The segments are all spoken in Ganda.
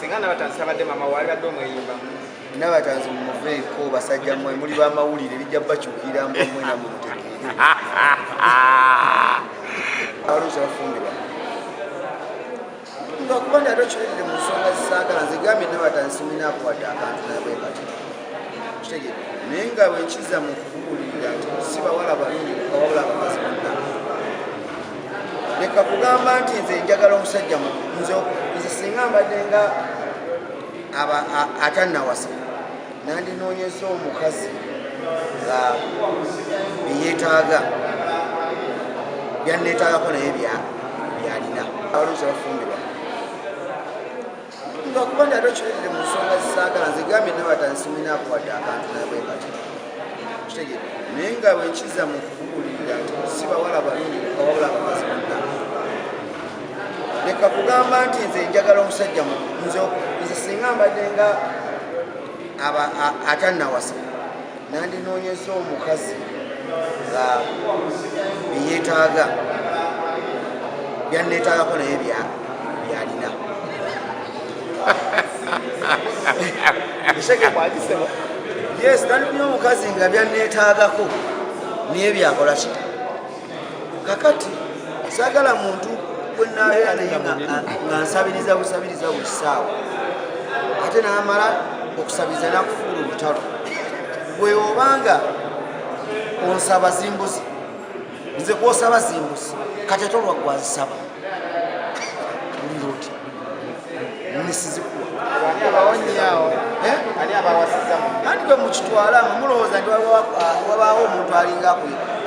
Singa Nabatanzi tabadde mama wali badde omweyimba. Nabatanzi mumuveeko, basajja mmwe muli bamawulire, bijja bakyukira mbwa mmwe namwe mutegeere. Abaluusi abafumbirwa nga kuba nti ate okireetedde mu nsonga zisaagala. Nze gambye Nabatanzi siminaako wadde akantu nabwe kati, kitegeere, naye nga bwenkiza mu kubuulirira nti si bawala balungi wabula abakazi bonna. Leka kugamba nti nze njagala omusajja, nze singa mbadde nga atannawasa nandinoonyeza omukazi nga byeyeetaaga byanneetaagako naye byalina. Abaluusi abafumbirwa nga kuba nti ate okireetedde mu nsonga zisaagala. Nze gambye Nabatanzi siminaako wadde akantu nabwe kati, kitegeere, naye nga bwenkiza mu kubuulirira nti si bawala balungi wabula abakazi bonna. Leka kugamba nti nze njagala omusajja, nze singa mbadde nga atannawasa nandinoonyeza omukazi nga byeyeetaaga byanneetaagako naye byalina. Yes, nandinonya omukazi nga byanneetaagako naye byakola ki. Kakati saagala muntu gwenabeera naye nga nsabiriza busabiriza buli ssaawa, ate n'amala okusabiriza nakufuula olutalo. Gwe obanga onsaba zimbuzi, nze kwosaba zimbuzi, kati ate olwaggwe azisaba ulira oti nisizikuwa. Anti gwe mukitwala nga mulowooza nti wabaawo omuntu alinga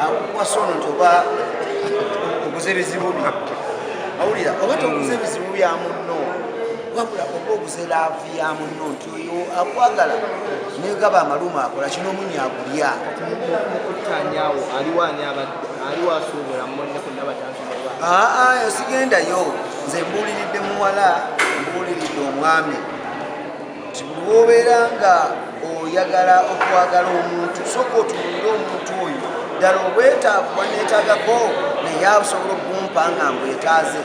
akuwasa ono nti oba oguze ebizibu bye. Awulira oba toguze ebizibu bya munno, wabula oba oguze love ya munno, nti oyo akwagala negaba amaluma akola kino omunya agulya. Mukuttanyawo aliwo ani aliwo asuubula munne ku Nabatanzi? Aa, sigendayo. Nze mbuuliridde muwala, mbuuliridde omwami nti buli wobeera nga oyagala okwagala omuntu, sooka otunulire omuntu oyo ddala obwetaavu bwaneetaagako naye asobola okugumpa nga mbwetaaze.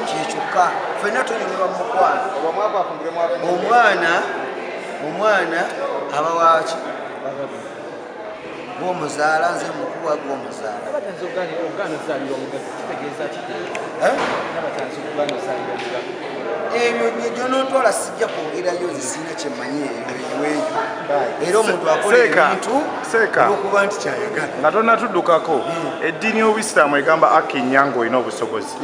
Kyekyokka, ffenna tunyumirwa mu mukwano. Omwana aba waki gwomuzaala, nze mukuwa gwomuzaala. Nabatanzi okugaana ozaalira omugagga kitegeeza ki? Eh? Nabatanzi okugaana ozaalira omugagga. Ebyo gyonontwala sijja kwongerayo, nze sirina kyemmanyi eyo eyo. Era omuntu akola Seeka, ebintu Seeka. olwokuba nti kyayagala. Nga tonatuddukako, eddiini y'Obuyisiraamu egamba aki nnya ng'olina obusobozi.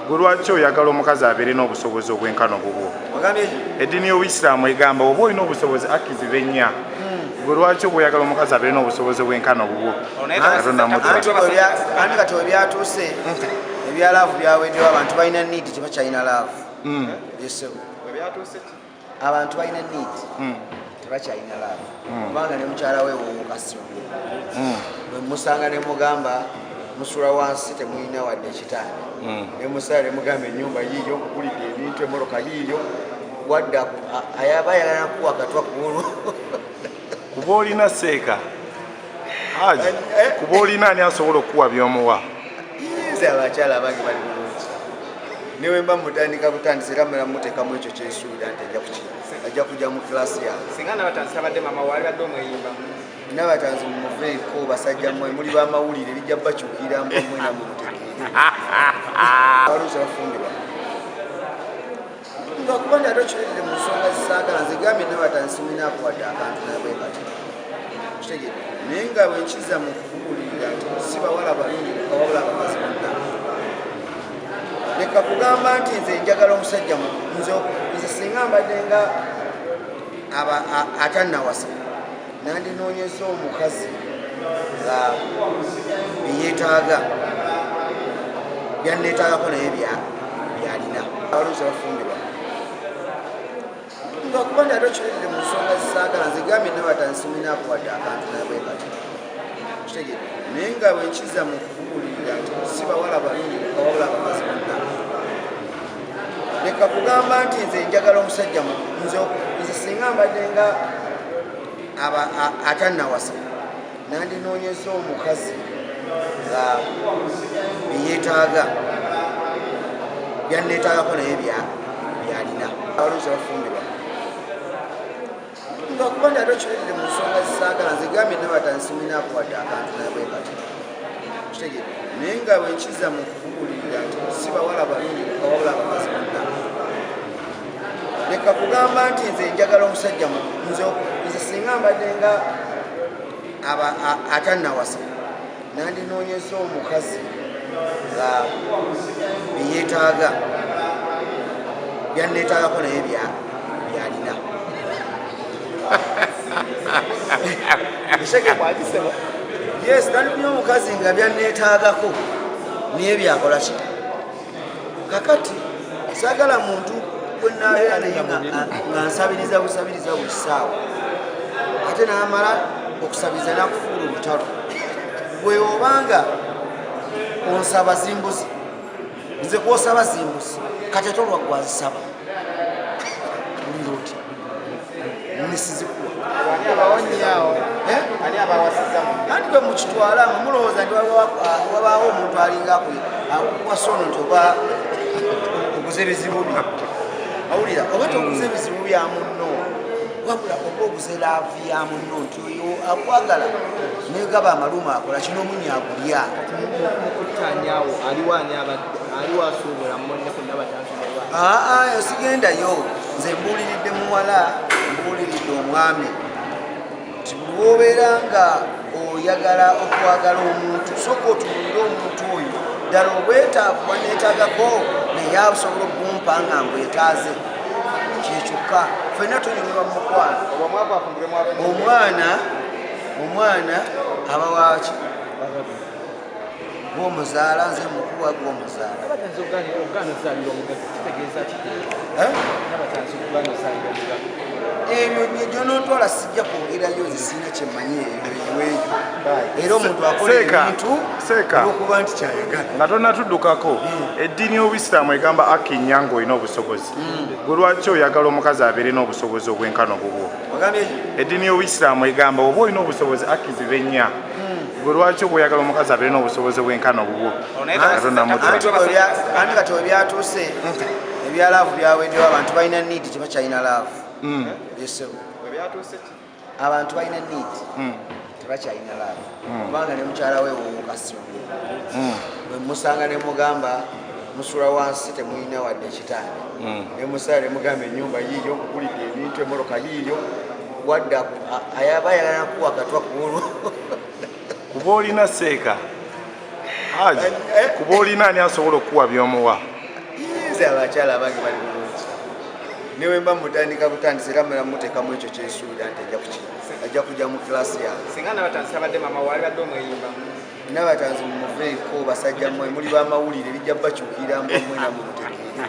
Gwe lwaki oyagala omukazi abeere n'obusobozi obwenkano bubwo? Ogambye ki? Eddiini y'Obuyisiraamu egamba oba olina obusobozi aki zibe nnya. Gwe lwaki oba oyagala omukazi abeere n'obusobozi obwenkano bubwo nga tonamutwala? Anti kati webyatuuse, ebya love byaweddewo. Abantu balina need, tebakyalina love. Yesebo, abantu balina need, tebakyalina love, kubanga ne mukyala we wowokasiwo bwe musanga ne mugamba musula wansi, temulina wadde ekitanda, ne musala ne mugamba ennyumba yiiyo, nkukulidde ebintu, emmotoka yiiyo, wadda ayaba ayagala kuwa katwa kuolwo. Kuba olina, Seeka Haji, kuba olina, ani asobola okukuwa by'omuwa? Nze abakyala abange bali bulungi, newe mba mutandika butandisi era mera muteekamu ekyo kyensuubira nti ajja kujja mu kilasi yange. Singa Nabatanzi tabadde mama wali badde omweyimba. Nabatanzi mumuveeko, basajja mmwe muli bamawulire, bijja bakyukira mbwa mmwe namwe mutegeere. Abaluusi abafumbirwa nga kuba nti ate okireetedde mu nsonga zisaagala. Nze gambye Nabatanzi siminaako wadde akantu nabwe kati, kitegeere, naye nga bwenkiza mu kubuulirira nti si bawala balungi wabula abakazi bonna. Leka kugamba nti nze njagala omusajja, nze singa mbadde nga atannawasa nandinoonyeza omukazi nga byeyeetaaga byanneetaagako naye byalina. Abaluusi abafumbirwa nga kuba nti ate okireetedde mu nsonga zisaagala. Nze gambye Nabatanzi siminaako wadde akantu nabwe kati, kitegeere, naye nga bwenkiza mu kubuulirira nti si bawala balungi wabula abakazi bonna. Leka kugamba nti nze njagala omusajja, nze singa mbadde nga atannawasa nandinoonyeza omukazi nga byeyeetaaga byanneetaagako naye byalina. Abalungi tebafumbirwa nga kuba ndi ate okireetedde mu nsonga zisaagala. Nze gambye Nabatanzi simunakuwadde akantu nabwe kati, kitegere. Naye nga bwenkiza mu kubuulirira nti si bawala balungi wabula abakazi bonna. Leka kugamba nti nze njagala omusajja nze singa mbadde nga atannawasa, nandinoonyeza omukazi nga byeyeetaaga byanneetaagako naye byalina. Yes, nandinonya omukazi nga byanneetaagako naye byakola ki. Kakati saagala muntu gwenabeera naye nga nsabiriza busabiriza buli ssaawa, ate n'amala okusabiriza nakufuula olutalo. Gwe obanga onsaba zimbuzi, nze kwosaba zimbuzi, kati ate olwa gwazisaba ulira otya nisizikuwa? Anti bwe mukitwala nga mulowooza nti wabaawo omuntu alinga akuwasa ono nti oba oguze ebizibu bye, awulira oba toguze ebizibu bya munno, wabula oba oguze love ya munno nti oyo akwagala negaba amaluma akola kino omunya agulya. Mukuttanyawo aliwo ani aliwo asuubula munne ku Nabatanzi? Aa, sigendayo. Nze mbuuliridde muwala, mbuuliridde omwami nti buli wobeera nga oyagala okwagala omuntu, sooka otunuulire omuntu oyo ddala obwetaavu bwaneetaagako naye asobola okubumpa nga mbwetaaze. Kyekyokka, ffenna tunyumirwa mu mukwano. Omwana aba waki? Gwomuzaala, nze mukuwa gwomuzaala. Nabatanzi ogaana ozaalira omugagga kitegeeza ki? Eh? Nabatanzi okugaana ozaalira omugagga. Ebyo gyonontwala sijja kwongerayo, nze sirina kyemmanyi eyo eyo. Era omuntu akola Seeka, ebintu Seeka. olwokuba nti kyayagala. Nga tonnatuddukako, eddiini y'Obuyisiraamu egamba aki nnya ng'olina obusobozi. Gwe lwaki oyagala omukazi abeere n'obusobozi obwenkano bubwo? Ogambye? Eddiini y'Obuyisiraamu egamba oba olina obusobozi aki zibe nnya. Gwe lwaki oba oyagala omukazi abeere n'obusobozi obwenkano bubwo nga tonnamutwala? Anti kati webyatuuse ebya love byaweddewo. Abantu balina need, tebakyalina love. Yesebo, abantu balina need, tebakyalina love, kubanga ne mukyala we wowokasiwo bwe musanga ne mugamba musula wansi, temulina wadde ekitanda, ne musala ne mugamba ennyumba yiiyo, nkukulidde ebintu, emmotoka yiiyo, wadde ayaba ayagala kuwa katwa kuolwo. Kuba olina, Seeka Haji, kuba olina, ani asobola okukuwa by'omuwa? Nze abakyala abange bali bulungi, newe mba mutandika butandisi era mera muteekamu ekyo kyensuubira nti ajja kujja mu kilasi yange. Singa Nabatanzi abadde mama, wali badde omweyimba? Nabatanzi mumuveeko. Basajja mmwe muli bamawulire, bijja bakyukira mbwa mmwe namwe mutegeere.